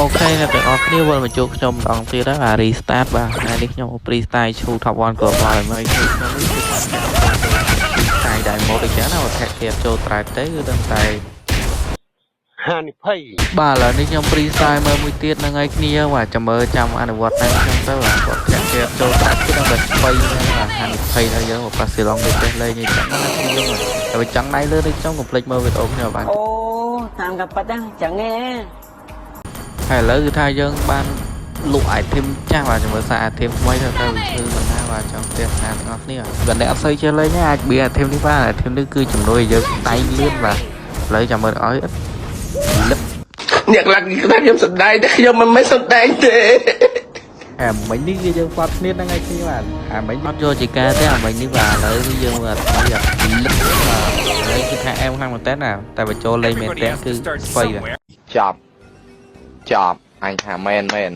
OK អ្នកទាំងអស់គ្នាវិលមកជួបខ្ញុំម្ដងទៀតហើយបាទ restart បាទថ្ងៃនេះខ្ញុំ freestyle ឈូ top 1 global ហើយមកខ្ញុំនេះគឺ freestyle ដែរមកដូចចឹងណាបើធាក់ទៀតចូល tribe ទៅគឺដឹងតែ ហានិភ័យ បាទឥឡូវនេះខ្ញុំ freestyle មើលមួយទៀតហ្នឹងហើយគ្នាបាទចាំមើលចាំអនុវត្តតាមខ្ញុំទៅបាទគាត់ធាក់ទៀតចូល tribe គឺដឹងតែស្បៃហ្នឹងបាទហានិភ័យដល់យើងបើប៉ាស៊ីឡុងទៅចេះលេងអីចឹងណាគ្នាយើងបាទតែបើចង់ដៃលើដូចខ្ញុំកុំភ្លេចមើលវីដេអូខ្ញុំឲ្យបាន អូតាមកាប៉ិតហ្នឹងចឹងឯង ហើយឥឡូវគឺថាយើងបានលក់ item ចាស់បាទចាំមើលសារ item ថ្មីទៅទៅវាឈឺមិនណាបាទចង់ផ្ទះណាទាំងអស់គ្នាបើអ្នកអត់សូវចេះលេងទេអាចបៀ item នេះបាន item នេះគឺជំនួយឲ្យយើងតែងលឿនបាទឥឡូវចាំមើលឲ្យលឹប អ្នកខ្លះគេថាខ្ញុំសំដែងតែខ្ញុំមិនមែនសំដែងទេ អាមិញនេះគឺយើងផ្លាត់គ្នាហ្នឹងឯងគ្នាបាទអាមិញអត់យកជាការទេអាមិញនេះបាទឥឡូវគឺយើងមើលថ្មីអត់លឹបបាទឥឡូវគឺថាអែមខ្លាំងមែនតើណាតែបើចូលលេងមែនតើគឺស្បៃបាទ ចប់ចប់អញថាមែនមែន